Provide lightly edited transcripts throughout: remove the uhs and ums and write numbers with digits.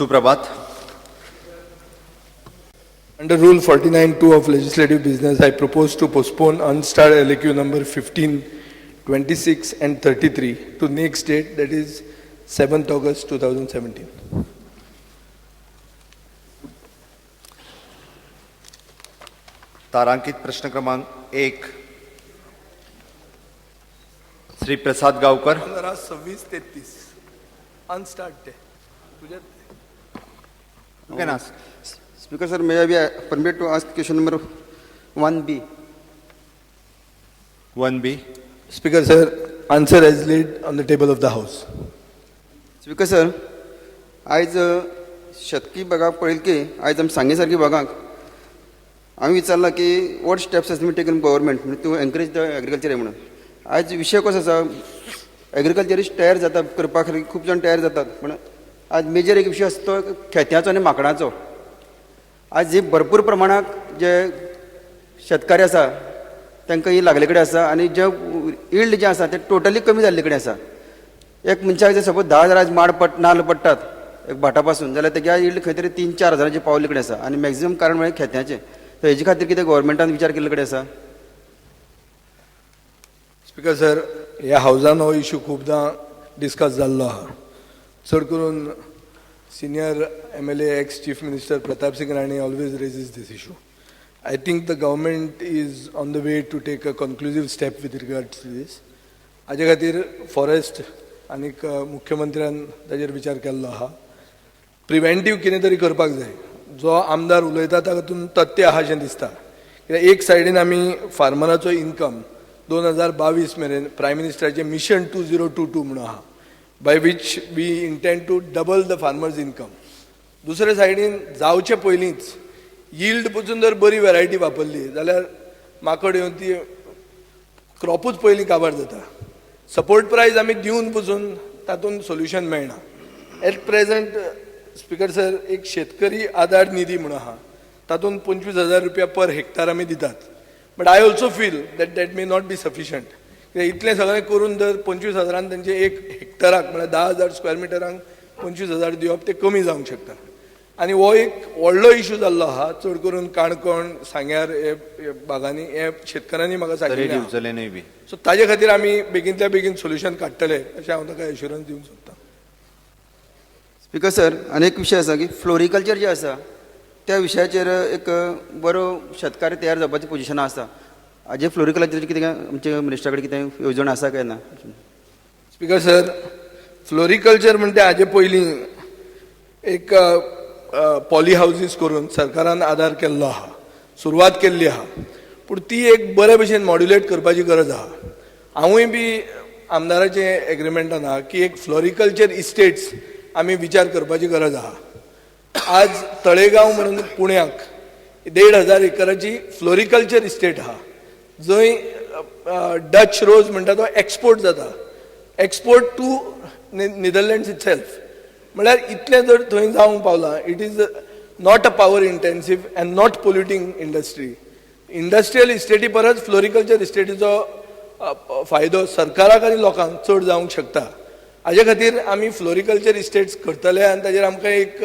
सुप्रभात. Under Rule 49(2) of Legislative Business, I propose to postpone unstarred LAQ number 15, 26 and 33 to next date, that is 7th August 2017. तारांकित प्रश्न क्रमांक 1, Shri Prasad Gavkar. 15, 26, 33 unstarred ते तुझ्या. You can ask. Speaker sir, may I be permitted to ask question number 1B? 1B. Speaker sir, answer as laid on the table of the house. Speaker sir, आयज शेतकी भागाक पळयल की आयज आमी सांगे सारकी भागाक हांवें विचारलां की what steps has been taken government to encourage the agriculture म्हणून. आयज विशय कसो आसा, एग्रीकल्चरिस्ट तयार जाता करपा खातीर खूब जाण तयार जातात, पूण आज मेजर एक विशय आसा तो खेत्याचो आनी माकडांचो. आज जे भरपूर प्रमाणात जे शेतकारी आसा तांकां ही लागले कडेन आसा आनी जे यिल्ड जें आसा तें टोटली कमी जाल्ले कडेन आसा. एक मनशाक जर सपोज 10,000 आयज माड पड नाल्ल पडटात एक भाटा पासून जाल्यार तेगे यिल्ड खंय तरी 3-4 हजारांचे पावल्ले कडेन आसा आनी मॅक्झिमम कारण म्हळ्यार खेत्याचें. तर हेजे खातीर कितें गोवोरमेंटान विचार केल्ले कडेन आसा? स्पीकर सर, ह्या हावजान हो इशू खुबदां डिस्कस जाल्लो आहा. चड करून senior MLA, ex Chief Minister Pratap Singh Rane always raises this issue. I think the government is on the way to take a conclusive step with regards to this. हाजे खातीर forest आनीक मुख्यमंत्र्यान ताजेर विचार केल्लो आहा. प्रिवेंटीव कितें तरी करपाक जाय. जो आमदार उलयता तातूंत तथ्य आहा अशें दिसता, कित्याक एक सायडीन आमी फार्मराचो इनकम 2022 मेरेन प्रायम मिनिस्टराचें मिशन 2022 म्हणून आहा, by which we intend to double the farmers' income. दुसरे सायडीन जावचे पयलींच यिल्ड पसून जर बरी वेरायटी वापरली जाल्यार माकड येवन ती क्रॉपूच पयलीं काबार जाता. सपोर्ट प्रायस आमी दिवन पसून तातूंत सोल्युशन मेळना. एट प्रेझेंट, स्पीकर सर, एक शेतकरी आदार निधी म्हणून आहा, तातूंत 25,000 रुपया पर हेक्टर आमी दितात, but I also feel that that may not be sufficient, कित्याक इतलें सगळें करून जर 25 हजारान तेंचे एक हेक्टराक, म्हळ्यार 10,000 स्क्वेअर मिटरांक 25,000 दिवप तें कमी जावंक शकता. आनी हो एक व्हडलो इशू जाल्लो आहा, चड करून काणकोण, सांग्यार हे हे भागांनी हे शेतकारांनी म्हाका तरी सांगिल्लें आहा. दिवचले न्हय बी. सो ताजे खातीर आमी बेगीनच्या बेगीन सोल्युशन काडटले अशें हांव ताका एश्युरन्स दिवंक सोदतां. स्पीकर सर, आनी एक विशय आसा की फ्लोरिकल्चर जें आसा त्या विशयाचेर एक बरो शेतकार तयार जावपाची पोजिशनां आसा. हाजे फ्लोरिकल्चराचेर कितें आमच्या मिनिस्टरा कडेन कितें येवजण आसा काय ना? स्पीकर सर, फ्लोरिकल्चर म्हणटे हाजे पयलीं एक पॉली हावजीस करून सरकारान आदार केल्लो आहा, सुरवात केल्ली आहा, पूण ती एक बरे भशेन मॉड्युलेट करपाची गरज आहा. हांवूय बी आमदाराचे एग्रीमेंटान आहा की एक फ्लोरिकल्चर इस्टेट्स आमी विचार करपाची गरज आहा. आज तळेगांव म्हणून पुण्याक 1,500 एकराची फ्लोरिकल्चर इस्टेट आहा, जंय डच रोज म्हणटा तो एक्सपोर्ट जाता, export to Netherlands itself. म्हळ्यार इतलें जर थंय जावंक पावलां, it is not a power intensive and not polluting industry. Industrial इस्टेटी परस फ्लोरिकल्चर इस्टेटीचो फायदो सरकाराक आनी लोकांक चड जावंक शकता. हाजे खातीर आमी फ्लोरिकल्चर इस्टेट्स करतले आनी ताजेर आमकां एक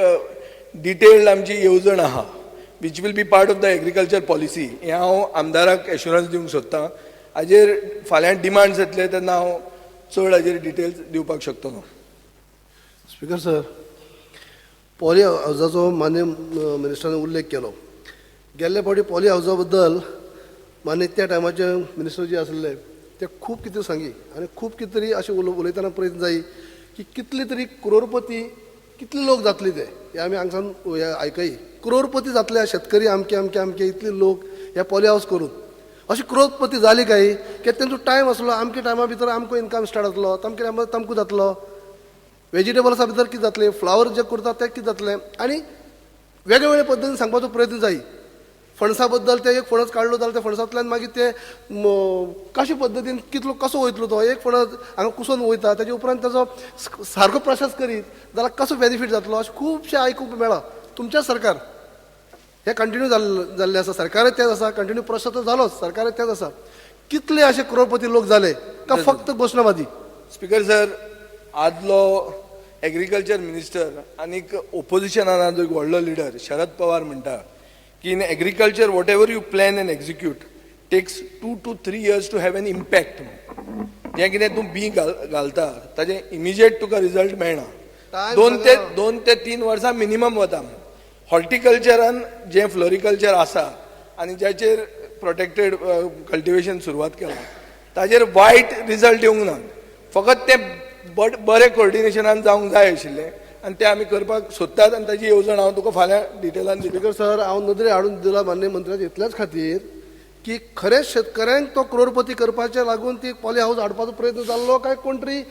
डिटेल्ड आमची येवजण आहा, which will be part of the agriculture policy, हें हांव आमदाराक एश्युरन्स दिवंक सोदतां. हाजेर फाल्यां डिमांड्स येतले तेन्ना हांव चड हाजेर डिटेल्स दिवपाक शकतलो. स्पीकर सर, पॉली हावजाचो मान्य मिनिस्टरान उल्लेख केलो. गेल्ले फावटी पॉली हावजा बद्दल मान्य त्या टायमाचे मिनिस्टर जे आसले ते खूब कितें सांगी आनी खूब कितें तरी अशें उलयतना प्रयत्न जाई की कितले तरी करोडपती कितले लोक जातले ते हे आमी हांगसान हे आयकई, करोडपती जातले शेतकरी आमके आमके आमके इतले लोक हे पॉली हावस करून. अशें करोडपती जाली काय की तेंचो टायम आसलो, आमके टायमा भितर आमकां इनकम स्टार्ट जातलो, तामके टायमार तामकां जातलो, वेजिटेबल्सा भितर कितें जातलें, फ्लावर जे करता तें कितें जातलें, आनी वेगळे वेगळे पद्दतीन सांगपाचो प्रयत्न जाई. फणसा बद्दल ते एक फणस काडलो जाल्यार त्या फणसांतल्यान मागीर ते कशे पद्दतीन कितलो कसो वयतलो, तो एक फणस हांगा कुसोन वयता, ताजे उपरांत ताजो सारको प्रोसेस करीत जाल्यार कसो बेनिफीट जातलो, अशें खुबशें आयकूंक मेळ्ळां. तुमचें सरकार हें कंटिन्यू जाल्लें आसा, सरकारय तेंच आसा, कंटिन्यू प्रोसेस तर जालोच, सरकारय तेंच आसा. कितले अशे करोडपती लोक जाले का फक्त घोशणाबाजी? स्पीकर सर, आदलो एग्रीकल्चर मिनिस्टर आनीक ओपोजिशनान जो एक व्हडलो लिडर शरद पवार म्हणटा की in agriculture whatever you plan and execute takes 2 to 3 years to have an impact. जें कितें तूं बीं घालता ताजें इमिजिएट तुका रिजल्ट मेळना. Time दोन ते सगळो. 2 ते 3 वर्सां मिनिमम वता. हॉर्टिकल्चरान जें फ्लोरिकल्चर आसा आनी जाचेर प्रोटेक्टेड कल्टिवेशन सुरवात केलां ताजेर वायट रिजल्ट येवंक ना. फकत तें बरें कोर्डिनेशनान जावंक जाय आशिल्लें आनी तें आमी करपाक सोदतात आनी ताजी येवजण हांव तुका फाल्यां डिटेलान दितलो. स्पीकर सर, हांव नदरे हाडून दिला माननीय मंत्र्याक इतल्याच खातीर की खरेंच शेतकऱ्यांक तो करोडपती करपाचे लागून ती पॉली हाऊस हाडपाचो प्रयत्न जाल्लो काय कोण तरी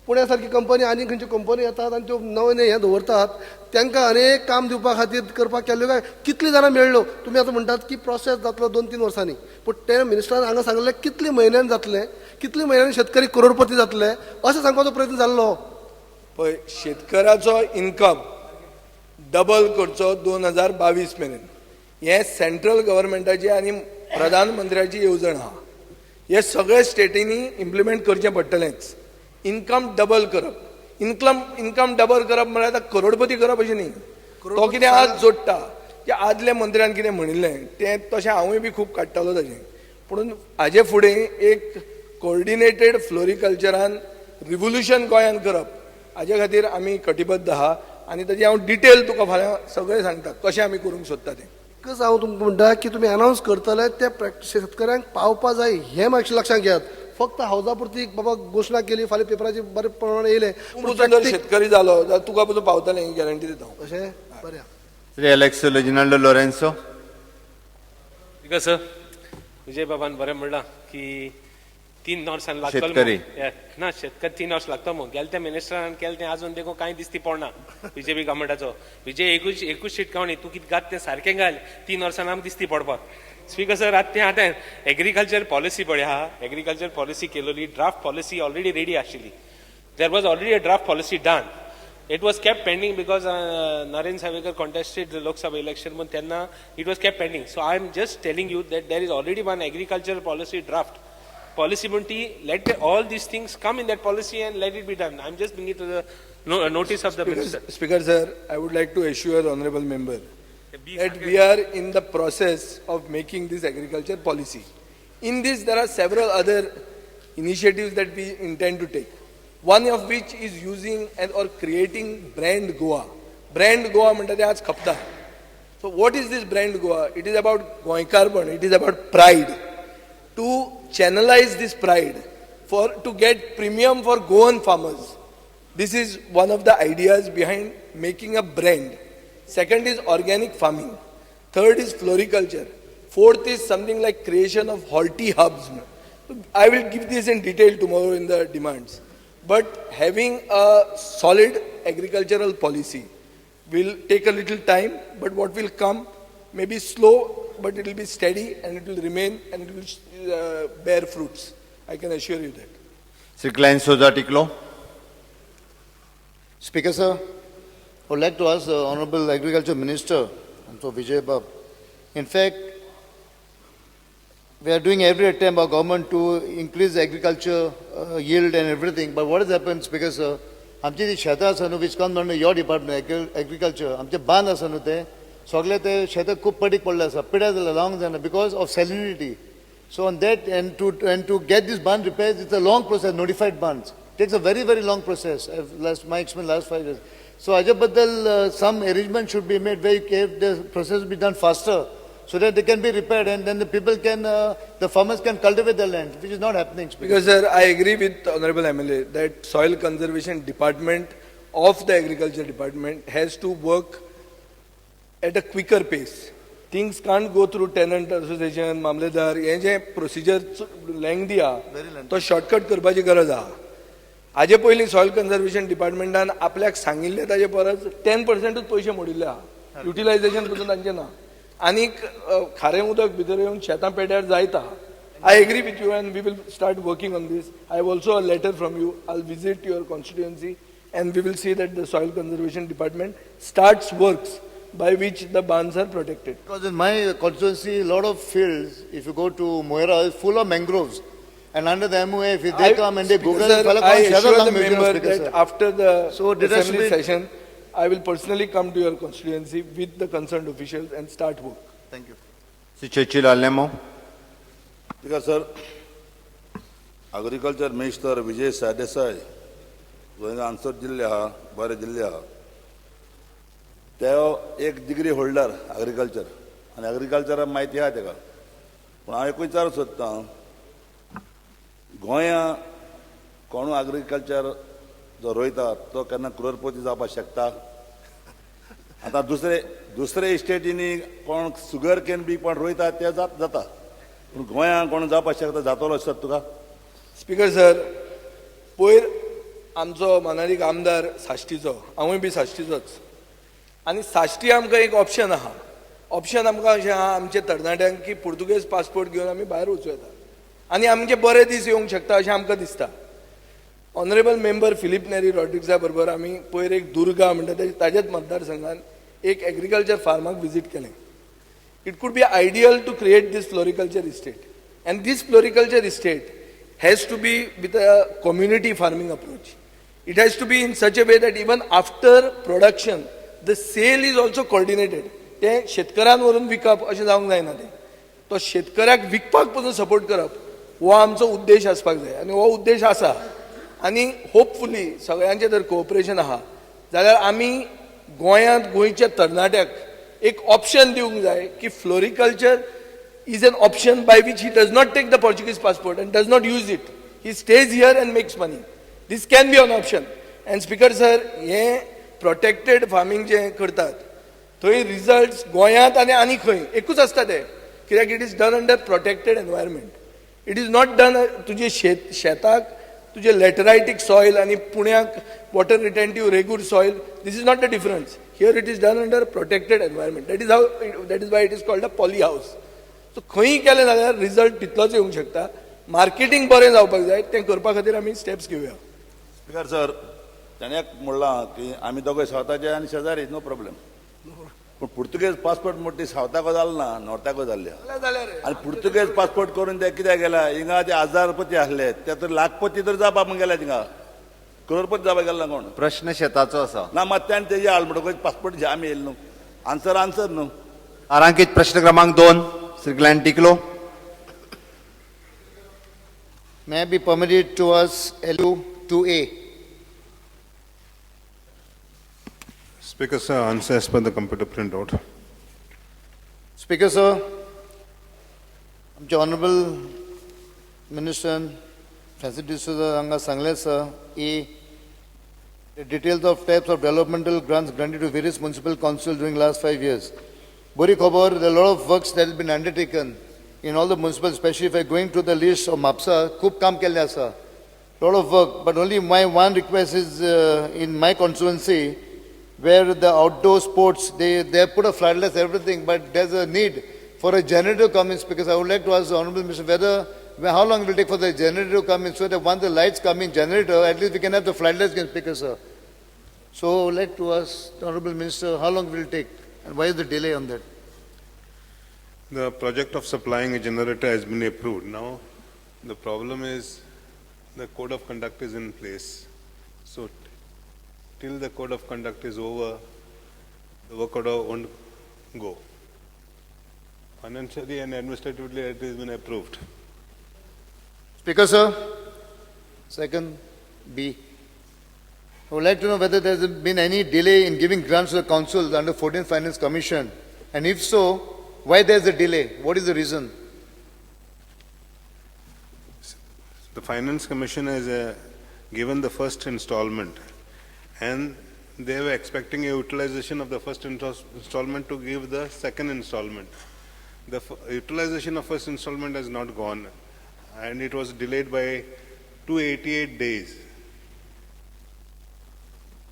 पुण्या सारकी कंपनी आनी खंयची कंपनी येतात आनी त्यो नवे नवे हें दवरतात, तांकां अनेक काम दिवपा खातीर करपाक केल्ल्यो काय कितली जाणां मेळ्ळ्यो? तुमी आतां म्हणटात की प्रोसेस जातलो 2-3 वर्सांनी, पूण ते मिनिस्टरान हांगा सांगलें कितले म्हयन्यान जातलें, कितले म्हयन्यान शेतकरी करोडपती जातले अशें सांगपाचो प्रयत्न जाल्लो. पळय, शेतकऱ्याचो इनकम डबल करचो 2022 मेरेन हें सेंट्रल गव्हर्मेंटाची आनी प्रधानमंत्र्याची येवजण आहा. हे सगळे स्टेटींनी इम्प्लिमेंट करचें पडटलेंच. इनकम डबल करप, इनकम डबल करप म्हळ्यार आतां करोडपती करप अशें न्ही. तो कितें आज जोडटा ते आदल्या मंत्र्यान कितें म्हणिल्लें तें तशें हांवूय बी खूब काडटालो ताजें. पूण हाजे फुडें एक कोऑर्डिनेटेड फ्लोरिकल्चरान रिवोल्युशन गोंयान करप हाजे खातीर आमी कटिबद्ध आहा आनी ताजी हांव डिटेल तुका फाल्यां सगळें सांगता कशें आमी करूंक सोदता तें. एकच हांव तुमकां म्हणटा की तुमी अनावन्स करतले ते शेतकऱ्यांक पावपा जाय हें मातशें लक्षांत घेयात. फक्त हावजा पुरती बाबा घोशणा केली, फाल्यां पेपराचेर बरे प्रमाणे येयलें. तूं पसून जर शेतकरी जालो जाल्यार तुका पसून पावतलें ही गॅरंटी दिता हांव. अशें बरें. Shri Alex Reginaldo Lourenco. Speaker sir, Vijay बाबान बरें म्हणलां की 3 वर्सां लागतलो. शेतकरी. ना, शेतकरी 3 वर्स लागतो मग. गेले त्या मिनिस्टरान केलें तें अजून देखून कांय दिसती पडना बीजेपी गव्हर्मेंटाचो. विजय, एकूच एकूच शिटकावणी, तूं कितें घात तें सारकें घाल, 3 वर्सां आमकां दिसती पडपाक. स्पीकर सर, आतां तें आतां एग्रीकल्चर पॉलिसी पळय आहा. एग्रीकल्चर पॉलिसी केलोली, ड्राफ्ट पॉलिसी ऑलरेडी रेडी आशिल्ली. There was already a draft policy done. It was kept pending because Naren Sawaikar contested the Lok Sabha election, but तेन्ना it was kept pending. So I am just telling you that there is already one agricultural policy draft. Policy म्हणटी let all these things come in that policy and let it be done. I am just bringing to the notice of the minister. Speaker sir, I would like to assure honorable member that we are in the process of making this agriculture policy. In this, there are several other initiatives that we intend to take. One of which is using and or creating brand Goa. Brand Goa म्हणटा ते आज खपता. So what is this brand Goa? It is about गोंयकारपण. It is about pride. To channelize this pride for to get premium for Goan farmers. This is one of the ideas behind making a brand. Second is organic farming. Third is floriculture. Fourth is something like creation of horti hubs. I will give this in detail tomorrow in the demands. But having a solid agricultural policy will take a little time, but what will come may be slow, but it will be steady and it will remain and it will bear fruits. I can assure you that. Shri Glenn Souza Tiklo. Speaker sir, I would like to ask the Honorable Agriculture Minister, so Vijay Bab. In fact, we are doing every attempt, our government, to increase agriculture yield and everything. But what has happened, Speaker sir, आमची जी शेतां आसा न्हू, which comes under your department, agriculture, आमचे बांद आसा न्हू, ते सगळे ते शेतां खूब पडीक पडले आसा, पिड्यार जाल्या, लावंक जायना because of salinity. So on that, and to get this bund repairs, it's a long process. Notified bunds takes a very very long process. Last my experience last 5 years. So हाजे बद्दल some arrangement should be made where the process be done faster so that they can be repaired and then the farmers can cultivate the land, which is not happening. Speaker. Because sir, I agree with Honorable MLA that Soil Conservation Department of the Agriculture Department has to work at a quicker pace. Things can't go through tenant association, मामलेदार, हे जे procedure लेंगदी आहा तो shortcut करपाची गरज आहा. हाजे पयलीं soil conservation डिपार्टमेंटान आपल्याक सांगिल्लें ताजे परस 10%ूच पयशे मोडिल्ले आहा. युटिलायझेशन पसून तांचें ना आनीक खारें उदक भितर येवन शेतां पेड्यार जायत आहा. I agree with you and we will start working on this. I have also a letter from you. I visit your constituency and we will see that the Soil Conservation Department starts works by which the bunds are protected. Because in my constituency, a lot of fields, if you go to Moira, is full of mangroves. And under the MOA, if they come and they Google, Sir, फाल्यां I कोण शेतां assure the लावंक मेळचें ना, member Speaker, that sir. after the So there has to assembly be- session, I will personally come to your constituency with the concerned officials and start work. Thank you. Shri Churchill Alemao. Speaker sir, agriculture minister Vijay Sardesai जो हिंगा answer दिल्ले आहा, बरे दिल्ले आहा, ते एक degree holder agriculture आनी एग्रीकल्चरा म्हायती आहा तेका. पूण हांव एक विचारूंक सोदतां, गोंया कोणू एग्रीकल्चर जो रोयता तो केन्ना क्रोरपती जावपाक शकता? आतां दुसरे दुसरे स्टेटींनी कोण शुगर can be कोण रोयता ते जाता, पूण गोंयांत कोण जावपाक शकता? जातलो अशें तुका? स्पीकर सर, पयर आमचो मानादीक आमदार साश्टीचो, हांवूय बी साश्टीचोच, आनी साश्टी आमकां एक ऑप्शन आहा. ऑप्शन आमकां अशें आहा आमच्या तरणाट्यांक की पुर्तुगेज पासपोर्ट घेवन आमी भायर वचूं येता आनी आमचे बरे दीस येवंक शकता अशें आमकां दिसता. ऑनरेबल मेंबर फिलीप नेरी रॉड्रिग्जा बरोबर आमी पयर एक दुर्गा म्हणटा ताज्याच मतदारसंघान एक एग्रीकल्चर फार्माक विजीट केलें. It could be ideal to create this floriculture estate, and this floriculture estate has to be with a community farming approach. It has to be in such a way that even after production, the sale is also coordinated. तें शेतकऱ्यान व्हरून विकप अशें जावंक जायना. तें तो शेतकऱ्याक विकपाक पसून सपोर्ट करप हो आमचो उद्देश आसपाक जाय आनी हो उद्देश आसा. आनी होपफुली सगळ्यांचें जर कोऑपरेशन आहा जाल्यार आमी गोंयांत गोंयच्या तरणाट्याक एक ऑप्शन दिवंक जाय की floriculture is an option by which he does not take the Portuguese passport and does not use it. He stays here and makes money. This can be an option. And Speaker sir, हे protected farming जे करतात थंय results गोंयांत आनी आनी खंय एकूच आसता ते, कित्याक it is done under protected environment. It is not done तुजे शेताक तुजे लॅटरायटीक सॉयल आनी पुण्याक water retentive regur soil, this is not the difference. Here it is done under protected environment. That is how, that is why it is called a poly house. So खंयी केलें जाल्यार result तितलोच येवंक शकता. Marketing बरें जावपाक जाय, तें करपा खातीर आमी स्टेप्स घेवया. स्पीकर सर, ताणें एक म्हणलां की आमी दोगूय सावथाचे आनी शेजारी, नो प्रॉब्लेम. पूण पुर्तुगेज पासपोर्ट मोटी सावथाको जाल ना, नॉर्थाको जाल्ले. आनी पुर्तुगेज पासपोर्ट करून ते कित्याक गेला? हिंगा ते हजारपती आसले, ते तर लाखपती तर जावपाक गेले, थिंगा करोडपती जावपाक गेला कोण? प्रश्न शेताचो आसा. ना, मात त्यान तेजे हाल म्हणटकच पासपोर्ट जे आमी येयले न्हू, आन्सर आन्सर न्हू. तारांकीत प्रश्न क्रमांक 2, Shri Glenn Ticlo. May I be permitted to ask LU 2A? Speaker, sir, answer as per the computer printout. Speaker, sir, आमचे ऑनरेबल मिनिस्टर फ्रांसीस डिसोजा हांगा सांगलें sir, a the details of types of developmental grants granted to various municipal councils during last 5 years. बरी खबर, there are a lot of works that have been undertaken in all the municipal, especially if I going to the list of Mapsa, खूब काम केल्लें आसा. Lot of work, but only my one request is in my constituency, where the outdoor sports, they have put a floodlights, everything, but there's a need for a generator to come in, because I would like to ask the Honorable Minister how long it will take for the generator to come in, so that once the lights come in, generator, at least we can have the floodlights can speaker, sir. So I would like to ask the Honorable Minister, how long will it take, and why is the delay on that? The project of supplying a generator has been approved. Now, the problem is the code of conduct is in place. So, till the code of conduct is over, the work order won't go. Financially and administratively, it has been approved. Speaker, sir, second B. I would like to know whether there has been any delay in giving grants to the council under 14th Finance Commission, and if so, why there is a delay? What is the reason? The Finance Commission has given the first installment, and they were expecting a utilization of the first installment to give the second installment. The utilization of first installment has not gone, and it was delayed by 288 days.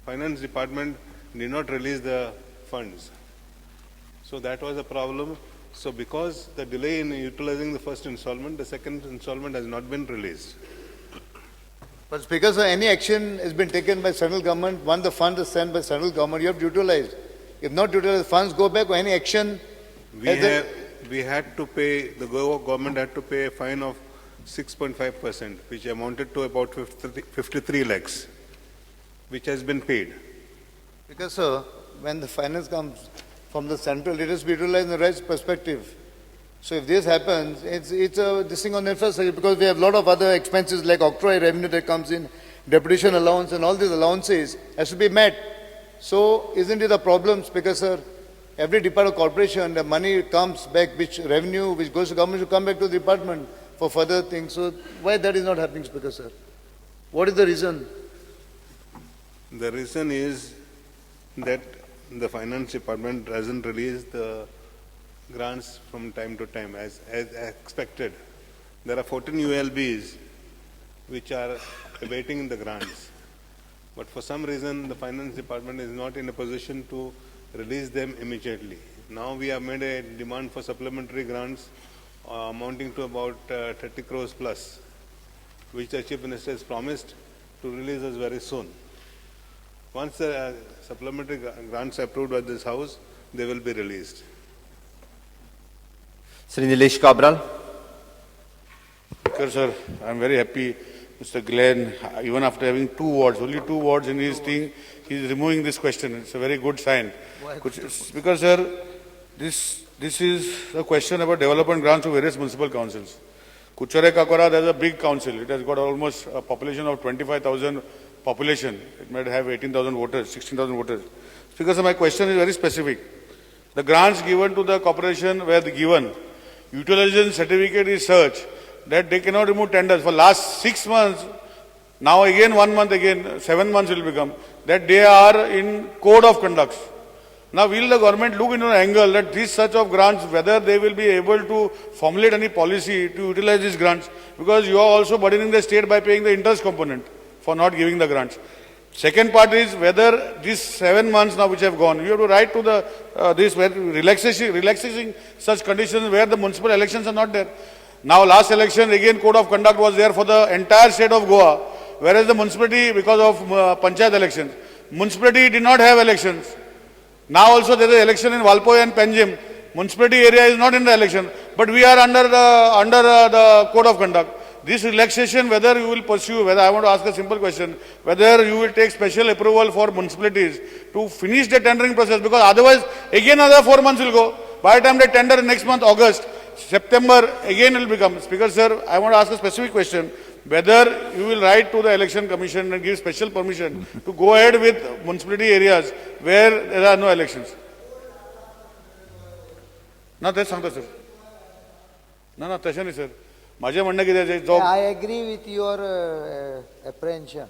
Finance Department did not release the funds. So that was a problem. So because the delay in utilizing the first installment, the second installment has not been released. But Speaker, sir, any action has been taken by central government, once the funds are sent by central government, you have to utilize. If not utilized, funds go back or any action? We had to pay, the Goa government had to pay a fine of 6.5%, which amounted to about 53 lakhs, which has been paid. Because, sir, when the finance comes from the central, it is be utilized in the right perspective. So if this happens, it's a this thing on infrastructure, because we have a lot of other expenses like octroi revenue that comes in, deputation allowance and all these allowances has to be met. So isn't it a problem, Speaker, sir? Every department of corporation, the money comes back, which revenue which goes to government should come back to the department for further things. So why that is not happening, Speaker, sir? What is the reason? The reason is that the finance department doesn't release the grants from time to time as expected. There are 14 ULBs which are awaiting the grants. But for some reason, the finance department is not in a position to release them immediately. Now we have made a demand for supplementary grants amounting to about 30 crores plus, which the Chief Minister has promised to release us very soon. Once the supplementary grants are approved by this House, they will be released. Shri Nilesh Cabral. Speaker, sir, I am very happy, Mr. Glenn, even after having 2 wards, only 2 wards in his thing, he is removing this question. It's a very good sign. Speaker, sir, this is a question about development grants to various municipal councils. Curchorem Cacora, there is a big council. It has got almost a population of 25,000 population. It might have 18,000 voters, 16,000 voters. Speaker, sir, my question is very specific. The grants given to the corporation were given. Utilization certificate is such that they cannot remove tenders. For last 6 months, now again 1 month again, 7 months will become, that they are in code of conducts. Now will the government look into an angle that these such of grants, whether they will be able to formulate any policy to utilize these grants, because you are also burdening the state by paying the interest component for not giving the grants. Second part is whether these 7 months now which have gone, you have to write to the this where relaxing such conditions where the municipal elections are not there. Now last election again code of conduct was there for the entire state of Goa, whereas the municipality, because of panchayat elections, municipality did not have elections. Now also there is election in Valpoi and Panjim. Municipality area is not in the election, but we are under the code of conduct. This relaxation, whether you will pursue, whether I want to ask a simple question, whether you will take special approval for municipalities to finish the tendering process, because otherwise again another 4 months will go. By the time they tender next month, August, September, again it will become. Speaker sir, I want to ask a specific question, whether you will write to the election commission and give special permission to go ahead with municipality areas where there are no elections. ना तेच सांगता sir. ना ना तशें न्ही sir, माझे म्हणणें कितें, I agree with your apprehension,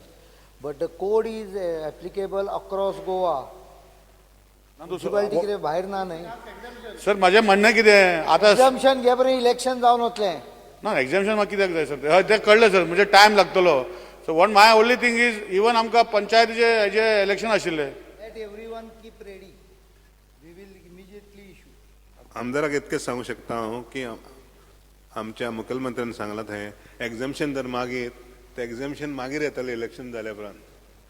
but the code is applicable across Goa. Municipality कितें भायर ना न्हय सर. माझें म्हणणें कितें आतां एक्झाम्शन घे बरें, इलेक्शन जावन वतलें ना. एक्झाम्शन म्हाका कित्याक जाय सर, हय तें कळ्ळें सर, म्हणजे टायम लागतलो. So one my only thing is even आमकां पंचायतीचे जे इलेक्शन आशिल्लें, let everyone keep ready, we will immediately issue. आमदाराक इतकें सांगू शकता हांव की आमच्या मुखेलमंत्र्यान सांगलां थंय एक्झाम्शन जर मागीर ते एक्झाम्शन मागीर येतलें इलेक्शन जाल्या उपरांत.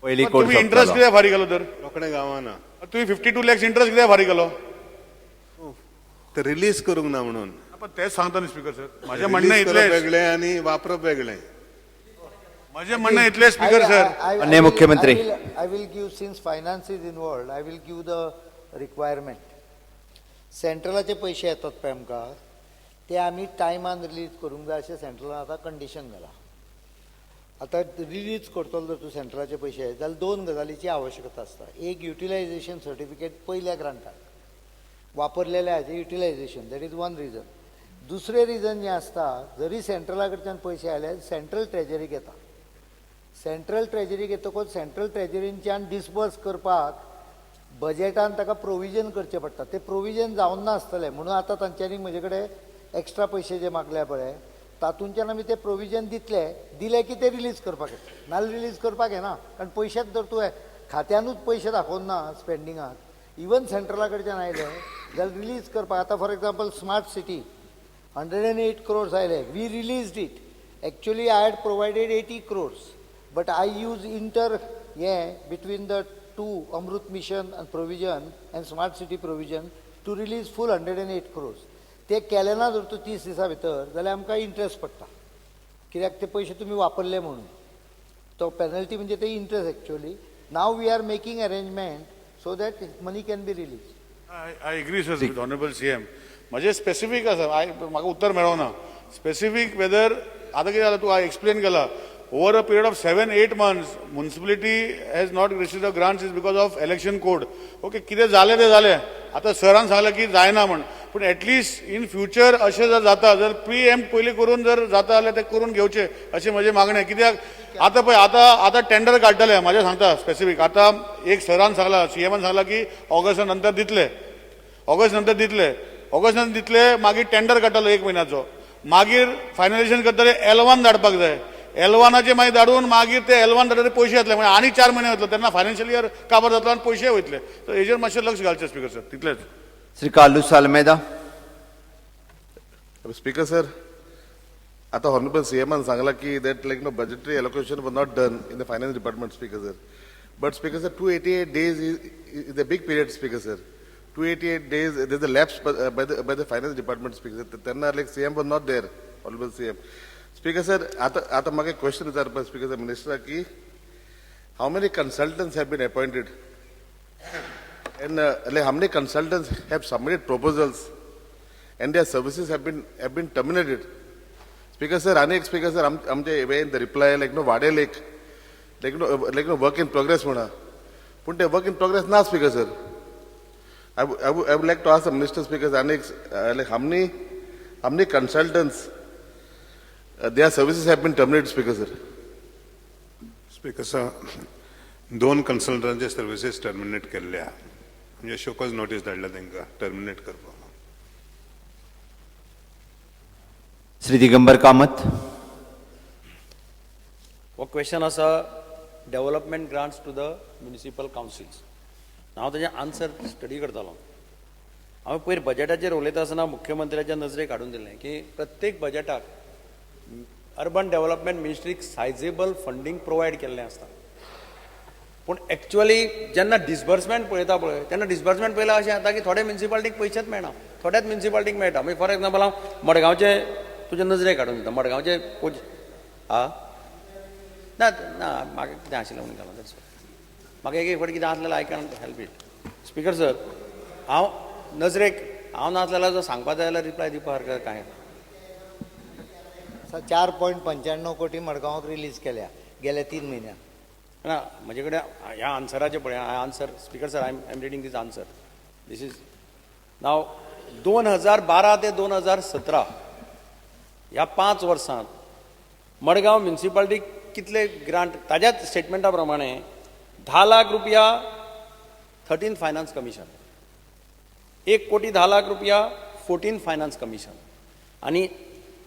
पयलीं कोड तुमी इंट्रस्ट कित्याक फारीक केलो तर रोखडें गावना. तुमी 52 लॅक्स इंट्रस्ट कित्याक फारीक केलो? ते रिलीज करूंक ना म्हणून. पण तेच सांगता न्ही स्पीकर सर, माझें म्हणणें इतलें वेगळें आनी वापरप वेगळें. माझें म्हणणें इतलें स्पीकर सर. माननीय मुख्यमंत्री, I will give, since finance is involved, I will give the requirement. सेंट्रलाचे पयशे येतात पळय आमकां, ते आमी टायमान रिलीज करूंक जाय अशें सेंट्रलान आतां कंडिशन घालां. आतां रिलीज करतलो जर तूं सेंट्रलाचे पयशे जाल्यार 2 गजालीची आवश्यकता आसता. एक, युटिलायझेशन सर्टिफिकेट पयल्या ग्रांटाक वापरलेल्या हाचें utilisation, that is one reason. दुसरें रिजन जें आसता, जरी सेंट्रला कडच्यान पयशे आयले, सेंट्रल ट्रेजरीक येता. सेंट्रल ट्रेजरीक येतकूच सेंट्रल ट्रेजरींच्यान डिसबर्स करपाक बजेटान ताका प्रोविजन करचें पडटा. तें प्रोविजन जावन नासतलें म्हणून आतां तांच्यांनी म्हजे कडेन एक्स्ट्रा पयशे जे मागल्या पळय तातूंच्यान आमी ते प्रोविजन दितले, दिले की ते रिलीज करपाक येता, नाल्यार रिलीज करपाक येना. कारण पयशेच जर तुवें खात्यानूच पयशे दाखोवन ना स्पेंडिंगाक, इवन सेंट्रला कडच्यान आयले जाल्यार रिलीज करपाक. आतां for example smart city 108 crores आयले, we released it. Actually I had provided 80 crores, but I use inter हें between the two Amrut mission and provision and smart city provision to release full 108 crores. ते केले ना जर तूं 30 दिसां भितर जाल्यार आमकां इंट्रस्ट पडटा. कित्याक ते पयशे तुमी वापरले म्हणून. तो पेनल्टी म्हणजे ते interest actually. Now we are making arrangement so that money can be release. I agree sir with honourable CM. म्हजें स्पेसिफीक आसा, म्हाका उत्तर मेळोना स्पेसिफीक वेदर. आतां कितें जालां, तूं एक्सप्लेन केला, over a period of 7-8 months municipality has not receive the grants is because of election code. Okay, कितें जालें तें जालें. आतां सरान सांगलें की जायना म्हण, पूण एटलिस्ट इन फ्युचर अशें जर जाता जर प्री एम पयलीं करून जर जाता जाल्यार तें करून घेवचें अशें म्हजें मागणें. कित्याक आतां पळय, आतां आतां टेंडर काडटले, म्हाजें सांगता स्पेसिफीक. आतां एक सरान सांगला, सीएमान सांगला की ऑगस्टा नंतर दितले, ऑगस्ट नंतर दितले, ऑगस्ट नंतर दितले. मागीर टेंडर काडटलो एक म्हयन्याचो, मागीर फायनलायझेशन करतले, एल1 धाडपाक जाय. एल1आचे मागीर धाडून मागीर ते एल1 धाडून पयशे येतले, म्हणजे आनी 4 म्हयने वतले, तेन्ना फायनान्शियल इयर काबार जातलो आनी पयशे वयतले. सो हेजेर मातशें लक्ष घालचें स्पीकर सर, तितलेंच. श्री कार्लूस आल्मेदा. स्पीकर सर, आता ऑनरेबल सीएमान सांगला की that like no budgetary allocation was not done in the finance department, speaker sir. But speaker sir, 288 days is a big period, speaker sir. 288 days there is a lapse by the finance department, speaker sir. तेन्ना like CM was not there, honourable CM. Speaker sir, आतां आतां म्हाका एक question विचारपा speaker sir मिनिस्टराक की how many consultants have been appointed and like how many consultants have submitted proposals and their services have been terminated? Speaker sir, आनी एक speaker sir, आमचे in the reply like no Wade lake like no work in progress म्हणा, पूण ते work in progress ना speaker sir. I would like to ask the minister, speaker, आनी एक like how many consultants, their services have been terminated, speaker sir? Speaker sir, दोन कन्सल्टंटांचे services terminate केल्ले आहा, म्हणजे शोकॉज नोटीस धाडल्या तांकां टर्मिनेट करपाक. श्री दिगंबर कामत. हो क्वेश्चन आसा development grants to the municipal councils. हांव ताजें आन्सर स्टडी करतालो. हांवें पयर बजेटाचेर उलयता आसतना मुख्यमंत्र्याच्या नजरेक हाडून दिलें की प्रत्येक बजेटाक अर्बन डेव्हलपमेंट मिनिस्ट्रीक सायजेबल फंडींग प्रोवायड केल्लें आसता, पूण एक्चुअली जेन्ना डिसबर्समेंट पळयता पळय, तेन्ना डिसबर्समेंट पळयल्यार अशें जाता की थोडे म्युनिसिपालिटीक पयशेच मेळना, थोड्याच म्युनिसिपालिटीक मेळटा. मागीर फॉर एग्जाम्पल हांव मडगांवचें तुज्या नजरेक हाडून दिता. मडगांवचें पोज आ ना ना, म्हाका कितें आशिल्लें म्हणून घाला. That's म्हाका एक एक फावटी कितें आसलें, I can help it. Speaker sir, हांव नजरेक हांव नासलेल्यार जो सांगपा जाय जाल्यार रिप्लाय दिवपा हरकत कांय. 4.95 कोटी मडगांवाक रिलीज केल्या गेल्या 3 म्हयन्यांत. ना, म्हजे कडेन ह्या आन्सराचें पळय answer, speaker sir. I am reading this answer. This is now 2012 ते 2017 ह्या 5 वर्सांत मडगांव म्युनिसिपालिटीक कितले ग्रांट. ताज्याच स्टेटमेंटा प्रमाणे 10 लाख रुपया 13 फायनान्स कमिशन, 1 कोटी 10 लाख रुपया 14 फायनान्स कमिशन आणि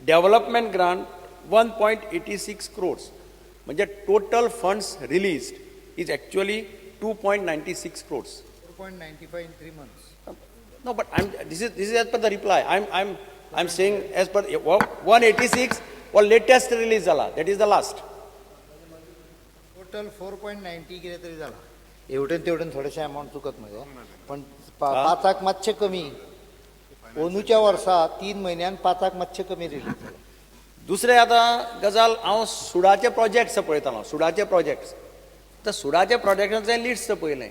development grant 1.86 crores, म्हणजे total funds released is actually 2.96 crores. 4.95 in 3 months. No, but I'm, this is as per the reply. I'm saying as per 186 or latest release जाला. That is the last. Total 4.90 कितें तरी जाला. हेवटेन तेवटेन थोडेशें amount चुकत मगे, पण पांचाक मातशें कमी. अंदूच्या वर्सा 3 म्हयन्यान पांचाक मातशें कमी रिलीज जाला. दुसरें आतां गजाल, हांव सुडाचे प्रोजेक्ट्स पळयतालो, सुडाचे प्रोजेक्ट्स. आतां सुडाचे प्रोजेक्टाचें लिस्ट पळयलें,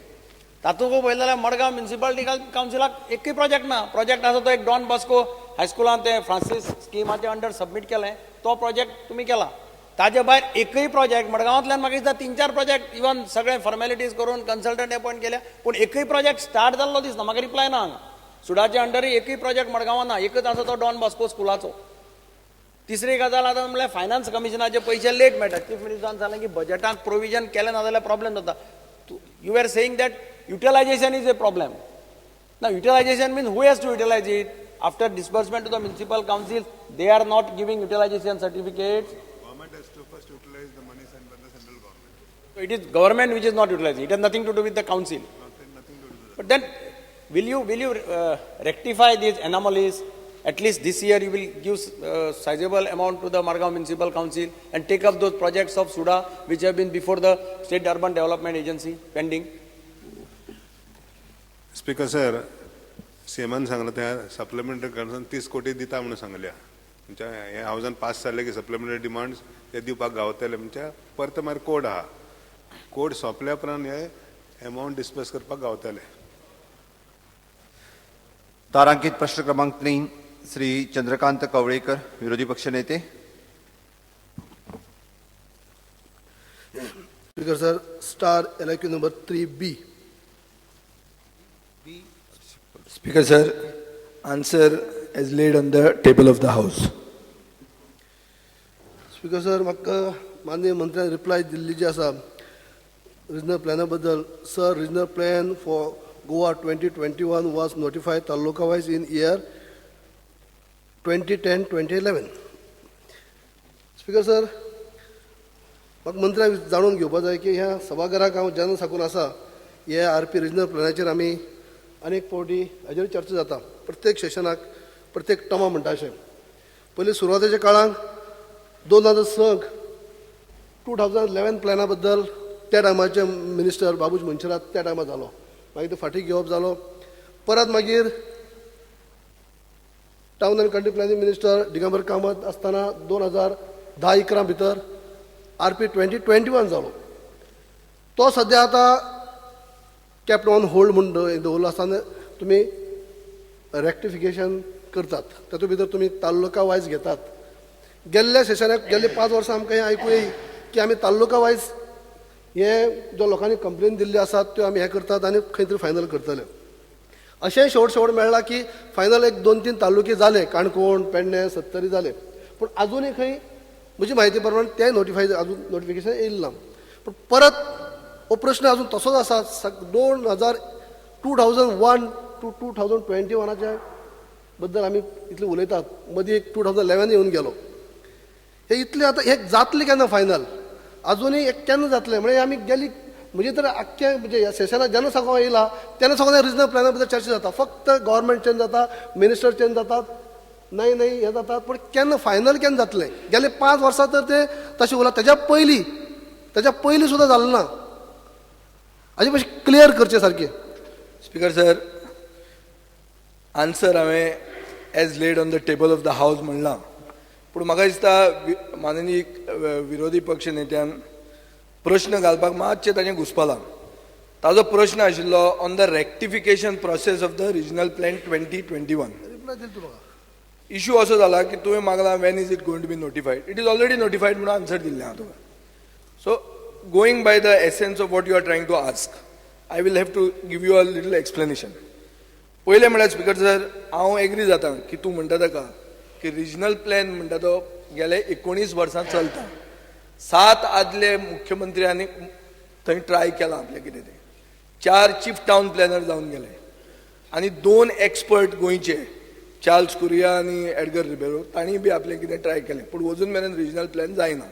तातूंत पळयलें जाल्यार मडगांव म्युनिसिपालिटी कावन्सिलाक एकूय प्रोजेक्ट ना. प्रोजेक्ट आसा तो एक डॉन बॉस्को हायस्कुलान ते फ्रांसीस स्किमाचे अंडर सबमीट केलें, तो प्रोजेक्ट तुमी केला. ताजे भायर एकूय प्रोजेक्ट मडगांवांतल्यान म्हाका दिसता तीन चार प्रोजेक्ट इवन सगळे फॉर्मेलिटीज करून कन्सल्टंट अपॉयंट केल्या, पूण एकूय प्रोजेक्ट स्टार्ट जाल्लो दिसना. म्हाका रिप्लाय ना हांगा. सुडाच्या अंडरय एकूय प्रोजेक्ट मडगांवां ना, एकूच आसा तो डॉन बॉस्को स्कुलाचो. तिसरी गजाल आतां म्हणल्यार फायनान्स कमिशनाचे पयशे लेट मेळटा. चीफ मिनिस्टरान सांगलें की बजेटाक प्रोविजन केलें ना जाल्यार प्रॉब्लेम जाता. You are saying that utilization is a problem ना. Utilization means who has to utilize it? After disbursement to the municipal council, they are not giving utilization certificates. Government has to first utilize the money sent by the central government. It is government which is not utilizing. It has nothing to do with the council. Nothing to do with But then, will you rectify these anomalies? At least this year you will give sizable amount to the Margao Municipal Council and take up those projects of SUDA which have been before the State Urban Development Agency pending. Speaker sir, सीएमान सांगलां त्या supplementary ग्रांट्सान 30 कोटी दिता म्हणून सांगल्या. म्हणजे हे हावजान pass जाले की सप्लिमेंटरी डिमांड्स ते दिवपाक गावतले. म्हणजे परत मागीर कोड आहा, कोड सोंपल्या उपरांत हे एमावंट डिस्बर्स करपाक गावतले. तारांकित प्रश्न क्रमांक 3, श्री चंद्रकांत कवळेकर, विरोधी पक्षनेते. Speaker sir, star LIQ number 3B. Speaker sir, answer as laid on the table of the house. Speaker sir, म्हाका माननीय मंत्र्यान रिप्लाय दिल्ली जी आसा रिजनल प्लॅना बद्दल. Sir, regional plan for Goa 2021 was notified taluka wise in year 2010-2011. Speaker sir, म्हाका मंत्र्याक जाणून घेवपा जाय की ह्या सभाघराक हांव जेन्ना साकून आसा, हे आर पी रिजनल प्लॅनाचेर आमी अनेक फावटी हाजेर चर्चा जाता प्रत्येक सेशनाक, प्रत्येक टर्मा म्हणटा अशें. पयलीं सुरवातेच्या काळांत 2006 2011 प्लॅना बद्दल त्या टायमाचे मिनिस्टर बाबूश मोन्सेरात त्या टायमार जालो, मागीर तो फाटीं घेवप जालो. परत मागीर town and country planning minister Digambar Kamat आसतना 2010-11 भितर RP 2021 जालो. तो सद्या आतां केप्ट ऑन होल्ड म्हूण दवरलो आसतना तुमी रेक्टिफिकेशन करतात, तातूंत भितर तुमी तालुका वायज घेतात. गेल्ल्या सेशनाक गेल्ले 5 वर्सां आमकां हें आयकूं येई की आमी तालुका वायज हे जो लोकांनी कंप्लेन दिल्ली आसात त्यो आमी हें करतात आनी खंय तरी फायनल करतले. अशेंय शेवट शेवट मेळ्ळां की फायनल 1, 2, 3 तालुके जाले, काणकोण, पेडणें, सत्तरी जाले, पूण आजुनूय खंय म्हजी म्हायती प्रमाण तें नोटिफाय अजून नोटिफिकेशन येयलें ना. पूण परत हो प्रश्न अजून तसोच आसा. 2001 टू 2021 बद्दल आमी इतले उलयतात, मदीं एक 2011 येवन गेलो. हे इतले आतां हे जातले केन्ना फायनल, आजुनूय एक केन्ना जातलें म्हणजे आमी गेली म्हणजे तर आख्खे म्हणजे ह्या सेशनाक जेन्ना साकून येयला तेन्ना साकून रिजनल प्लॅना बद्दल चर्चा जाता. फक्त गव्हर्मेंट चेंज जाता, मिनिस्टर चेंज जातात, नाही नाही हें जातात, पूण केन्ना फायनल केन्ना जातलें. गेले 5 वर्सां तर तें तशें उरलां, तेज्या पयलीं सुद्दां जालें ना. हाजे मातशें क्लियर करचें सारकें. स्पीकर सर, आन्सर हांवें as laid on the table of the house म्हणलां, पूण म्हाका दिसता माननीय विरोधी पक्ष नेत्यान प्रश्न घालपाक मातशें ताणें घुसपालां. ताजो प्रश्न आशिल्लो on the rectification process of the regional plan 2021. Issue असो जाला की तुवें मागला when is it going to be notified, it is already notified म्हणून आन्सर दिल्लें हांव तुका. So going by the essence of what you are trying to ask, I will have to give you a little explanation. पयलें म्हळ्यार speaker sir, हांव agree जाता की तूं म्हणटा ताका की रिजनल प्लॅन म्हणटा तो गेले 19 वर्सां चलता. 7 आदले मुख्यमंत्र्यांनी थंय ट्राय केलां आपलें कितें तें, 4 चीफ टावन प्लॅनर जावन गेले आनी 2 एक्सपर्ट गोंयचे चार्ल्स कुरिया आनी एडगर रिबेरो तांणी बी आपलें कितें ट्राय केलें, पूण अजून मेरेन रिजनल प्लॅन जायना.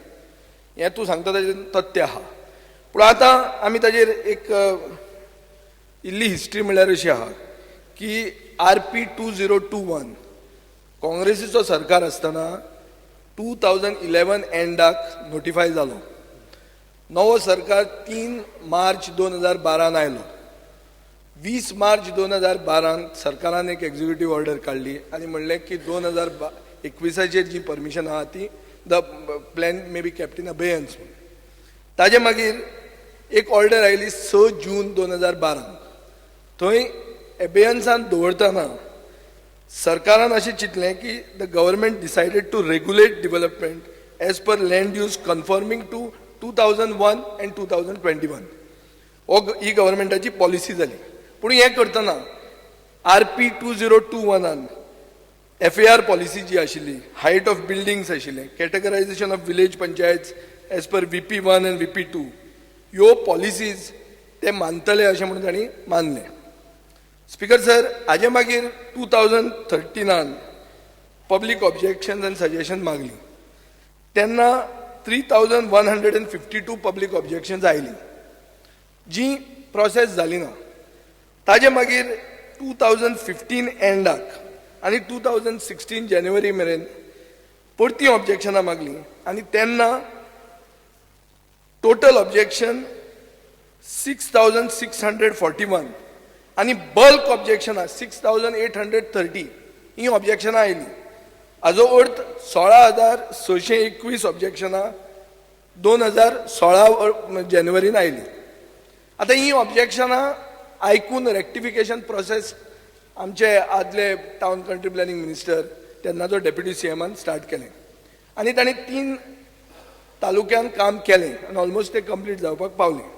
हें तूं सांगता ताजें तथ्य आहा. पूण आतां आमी ताजेर एक इल्ली हिस्ट्री म्हणल्यार अशी आहा की RP 2021 काँग्रेसीचो सरकार आसतना 2011 एंडाक नोटिफाय जालो. नवो सरकार 3 मार्च 2012 आयलो. 20 मार्च 2012 सरकारान एक एक्झिक्युटीव ऑर्डर काडली आनी म्हणलें की 2021 जी परमिशन आहा ती the plan may be kept in abeyance म्हणून. ताजे मागीर एक ऑर्डर आयली 6 जून 2012. थंय एबेयन्सान दवरतना सरकारान अशें चिंतलें की the government decided to regulate development as per land use conforming to 2001 and 2021. हो ही गव्हर्मेंटाची पॉलिसी जाली. पूण हें करतना RP 2021 FAR policy जी आशिल्ली, हायट ऑफ बिल्डिंग्स आशिल्लें, categorisation of village panchayat as per VP 1 and VP 2, ह्यो पॉलिसीज ते मानतले अशें म्हणून तांणी मानलें. स्पीकर सर, हाजे मागीर 2013 पब्लीक ऑब्जेक्शन आनी सजेशन मागली तेन्ना 3152 पब्लीक ऑब्जेक्शन्स आयलीं जी प्रोसेस जाली ना. ताजे मागीर 2015 एंडाक आनी 2016 जानेवारी मेरेन परती ऑब्जेक्शनां मागलीं आनी तेन्ना टोटल ऑब्जेक्शन 6641 आनी बल्क ऑब्जेक्शनां 6830 ही ऑब्जेक्शनां आयलीं. हाजो अर्थ 16,621 ऑब्जेक्शनां 2016 जानेवारीन आयलीं. आतां ही ऑब्जेक्शनां आयकून रेक्टिफिकेशन प्रोसेस आमचे आदले टावन कंट्री प्लॅनिंग मिनिस्टर, तेन्नाचो डेप्युटी सी एमान स्टार्ट केलें आनी तांणी 3 तालुक्यान काम केलें आनी ऑलमोस्ट तें कंप्लीट जावपाक पावलें.